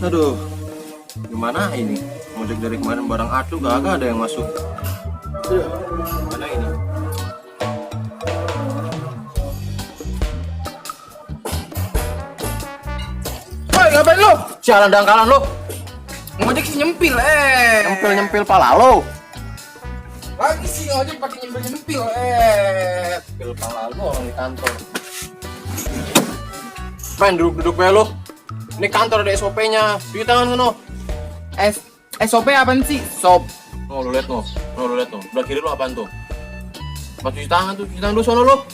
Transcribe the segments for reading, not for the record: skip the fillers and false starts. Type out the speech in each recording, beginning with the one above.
Aduh, gimana ini? Ngojek dari kemarin barang acuh gak ada yang masuk. Aduh, gimana ini? Woi, ngapain lo? Sialan dangkalan lo. Ngojek sih nyempil, Nyempil pala lo. Lagi sih ngojek pakai nyempil, Nyempil pala lo orang di kantor. Main duduk be lo. Ini kantor ada SOP-nya. Cuci tangan sono. SOP apaan sih? Sop. Oh, lu lihat no. Belah kiri lo apaan tuh? Mas cuci tangan dulu sono lo.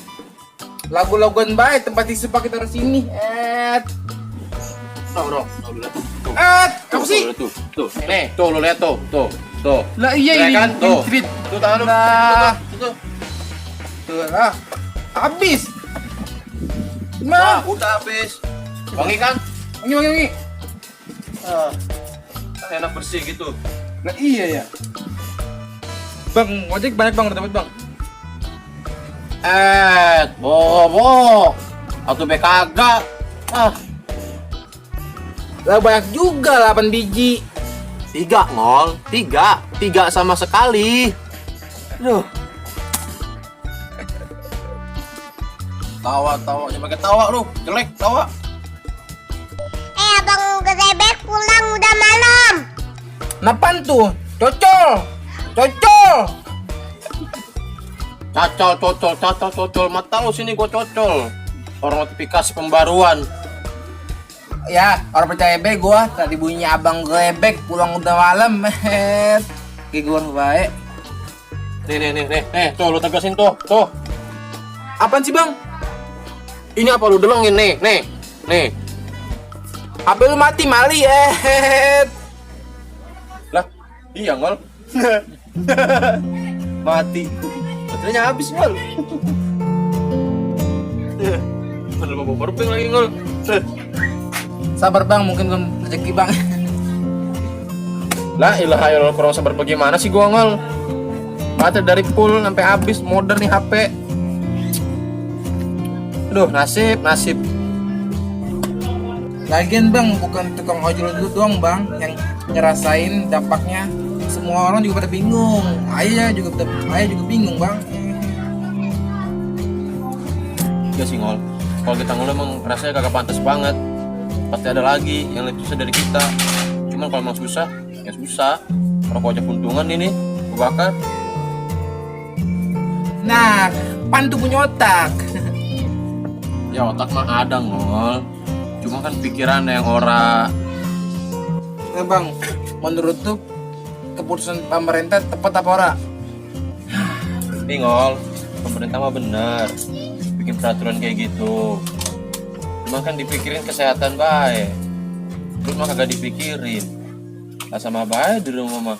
Lagu-laguan baik tempat tisu pakai taruh sini. No, lu lihat. Tuh. Kamu sih? Tuh. Nih, tuh lu lihat tuh. Lah iya ini. Kan? Tuh. Tweet. Tuh tangan lu. Lah. Tuh. Tuh lah. Habis. Nah, Nah, udah habis. Wangi kan? wangi. Enak bersih gitu. Nah iya ya. Bang, ngojek banyak bang, dapat bang. Bobo. Atau be kagak. Lah banyak juga 8 biji. 3 ngol. 3 sama sekali. Aduh. Tawa, jangan pakai tawa lu. Jelek tawa. Abang Gedebek pulang udah malam. Napan tuh? Cocol. Cocol. Mata lu sini gua cocol. Orang notifikasi pembaruan. Ya, orang percaya be gua tadi bunyi abang Gedebek pulang udah malam. Kayak gua baik. Nih, tuh lu tegasin tuh. Apaan sih bang? Ini apa lu delengin nih. HP lu mati mali Lah, iya ngol. Mati. Baterainya habis ngol. Mana mau berping lagi ngol. Sabar bang, mungkin belum rezeki bang. Lah ilaha illallah, kurang sabar bagaimana sih gua ngol. Baterai dari full sampai habis, modern nih HP. Aduh, nasib. Lagian bang, bukan tukang ojol dulu doang bang yang ngerasain dampaknya. Semua orang juga pada bingung. Ayah juga bingung bang. Iya sih ngol. Kalau kita ngol emang rasanya kagak pantas banget. Pasti ada lagi yang lebih susah dari kita. Cuman kalau emang susah, ya susah. Rokok aja puntungan ini, gua bakar. Nah, pan tuh punya otak. Ya otak mah ada ngol. Cuma kan pikiran yang ora. Nah bang, menurut tuh keputusan pemerintah tepat apa ora? Nih ngol, pemerintah mah bener bikin peraturan kayak gitu. Cuma kan dipikirin kesehatan baik. Terus mah kagak dipikirin. Lah sama baik di rumah mah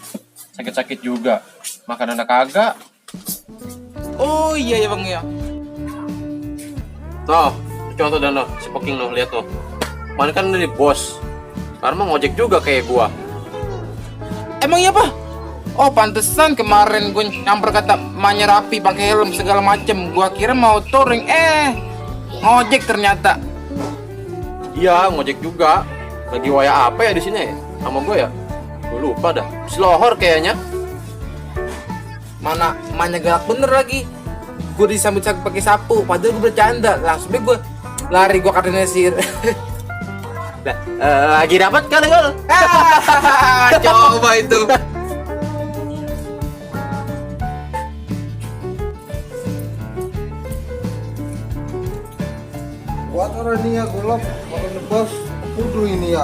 sakit-sakit juga. Makan anak kagak. Oh iya ya bang ya. Tuh, contoh dan si Poking lo lihat tuh. Kemarin kan ini bos. Sekarang mah ngojek juga kayak gua. Emang iya pak? Oh pantesan kemarin gue nyamper kata emaknya rapi pakai helm segala macem. Gua kira mau touring, ngojek ternyata. Iya, ngojek juga. Lagi waya apa ya di sini ya? Sama gua ya? Gua lupa dah. Selohor kayaknya. Mana emaknya galak bener lagi. Gue disambut pakai sapu, padahal gue bercanda. Langsung gue lari, gue kardinesir. Lagi dapat kali ngol. Coba itu. Buat orang ini ya golok, makan lebas, kudu ini ya.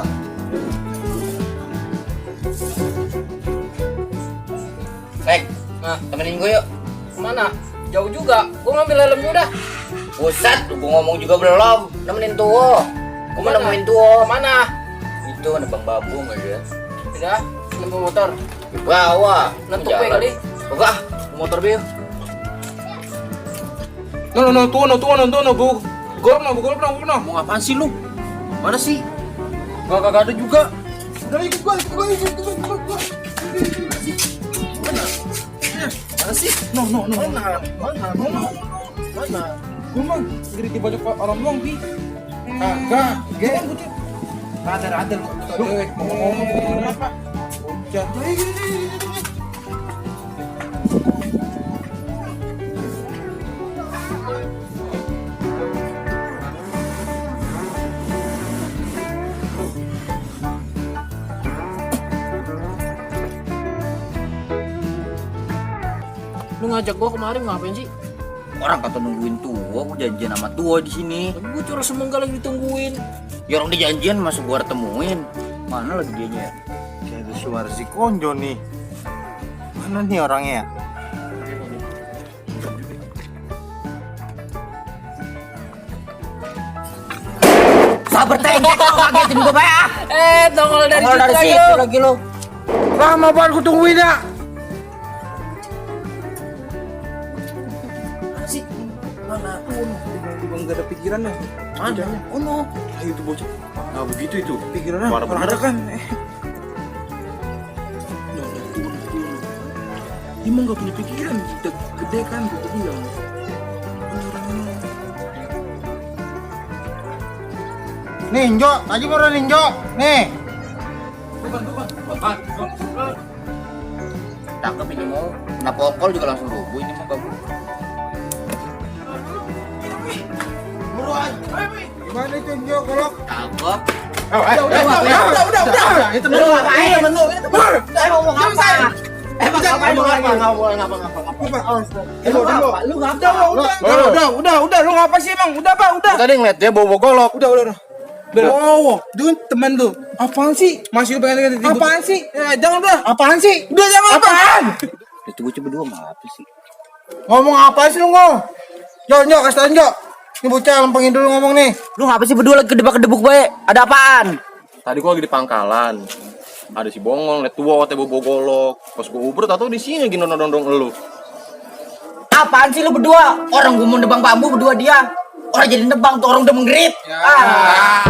Nah, temenin gue yuk. Kemana? Jauh juga. Gue ngambil helmnya udah. Buset, gue ngomong juga belum. Nemenin tuh. Gue mau nemenin tuh. Mana? itu nebang babung aja. Udah, nemu motor. Bawa. Nentuk pe kali. Enggak, motor bil. No, tuh, bu. Golop no. Mau apaan sih lu? Mana sih? Gak ada juga. Udah ikut gua. Mana sih? No. Mana? Gua mah segera dibajak orang doang, Bi. Kagak, ge. Ada lu. Ngomong apa? Udah. Lu ngajak gua kemarin ngapain sih? Orang kata nungguin tua, gua janjian sama tua di sini. Gua cuma semenggal lagi ditungguin. Ya orang dijanjian masuk gua temuin. Mana lagi dianya? Kayak ada suara si Konjo nih. Mana nih orangnya? Sabar tengok, kagetin gua ya. Tongol dari Kalau dari situ situ lagi lu. Lama banget gua tungguin ya. sih. Mana? Bang gak ada pikiran ya. Ada. Oh no. Ayo itu bocah. Nah begitu itu. Pikirannya Parah orang bener. ada kan. Emang gak punya pikiran, udah gede kan, gue bilang. Nih, Njo, tadi baru Ninjo. Nih. Tangkap ini mau. Kena pokol juga langsung rubuh ini mah bagus. Gimana itu Njo kolok? Tangkap. Udah. Itu Lu ngapain temen lu? Ini temen. Saya ngomong apa? Emang ngapain lu ngapain? Lu lu ngapa sih emang? Udah, Pak, udah. Tadi ngeliat dia bawa golok. Udah. Oh, itu teman tuh. Apaan sih? Masih lu pengen tidur. Apaan sih? Ya, jangan udah. Apaan sih? Udah jangan apaan? Itu gue coba dua apa sih? Ngomong apa sih lu ngomong? Njo, kasih tau Njo. Ini bocah lempengin dulu ngomong nih. Lu ngapa sih berdua lagi kedebak-kedebuk bae? Ada apaan? Tadi gua lagi di pangkalan. Ada si bongol, liat tua, teh bawa golok. Pas gua uber, tau di sini lagi nondong elu. Apaan sih lu berdua? Orang gue mau nebang bambu berdua dia. Orang jadi nebang tuh orang udah menggerit. Ah.